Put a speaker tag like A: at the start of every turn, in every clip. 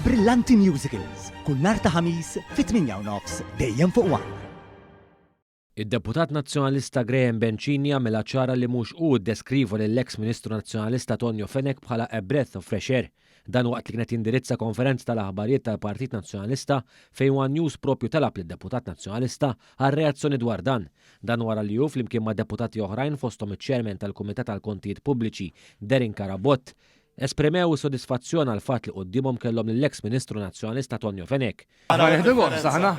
A: Brillanti Musicals, kull nhar ta' Ħamis fit-8 u nofs dejjem fuq One.
B: Id-deputat Nazzjonalista Graham Bencini għamilha ċara li mhux hu ddeskriva lill-eks Ministru Nazzjonalista Tonio Fenech bħala a breath of fresh air. Dan waqt li kien qed jindirizza konferenza tal-aħbarijiet tal-Partit Nazzjonalista fejn one News propju talab lid-deputat Nazzjonalista għal reazzjoni dwar dan. Dan wara li hu flimkien ma' deputati oħrajn fosthom iċ-Chairman tal-Kumitat għall-Kontijiet Pubbliċi Darren Carabott esprimew is-sodisfazzjon għall-fatt li quddiemhom kellhom lill-eks Ministru Nazzjonalista Tonio Fenech.
C: Aħna nieħdu gost aħna.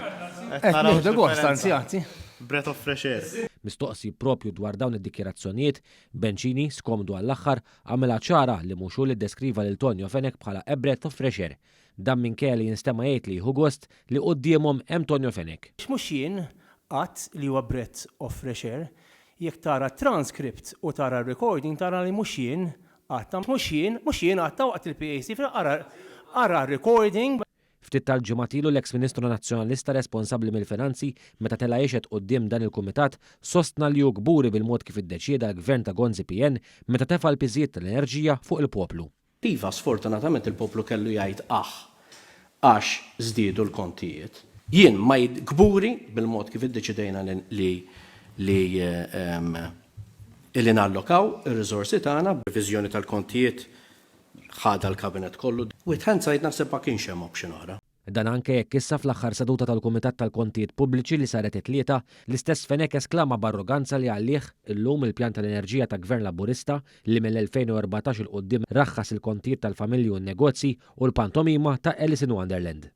C: Qed nieħdu gost anzi anzi.
D: Breath of fresh air.
B: Mistoqsi propju dwar dawn id-dikjarazzjonijiet, Bencini, skomdu għall-aħħar, għamilha ċara li mhux hu li ddeskriva lil Tonio Fenech bħala a breath of fresh air. Dan minkejja li jinstema' jgħid li jieħu gost li quddiemhom hemm Tonio Fenech.
E: Mhux jien għadt li huwa breath of fresh air. Jekk tara t-transcript u tara r-recording tara li mhux jien Għadta, mhux jien, mhux jien għadta waqt il-PAC, ara, ara r-recording.
B: Ftit tal-ġimgħat ilu l-eks Ministru Nazzjonalista responsabbli mill-Finanzi meta tela' jixhed quddiem dan il-Kumitat sostna li hu kburi bil-mod kif iddeċieda l-Gvern ta' Gonzi PN meta tefa' l-piżijiet tal-enerġija fuq il-poplu.
F: Iva, sfortunatament il-poplu kellu jgħid aħ għax żdiedu l-kontijiet. Jien ma kburi bil-mod kif iddeċidejna li li li nallokaw ir-riżorsi tagħna. Reviżjoni tal-kontijiet ħadha l-Kabinett kollu. With hindsight naħseb ma kienx hemm option oħra.
B: Dan anke jekk issa fl-aħħar seduta tal-Kumitat tal-Kontijiet Pubbliċi li saret it-Tlieta, l-istess Fenech esklama b'arroganza li għalih, illum il-pjan tal-enerġija ta' Gvern Laburista li mill-2014 'il quddiem raħħas il-kontijiet tal-familji u n-negozji hu l-pantomima ta' Alice in Wonderland.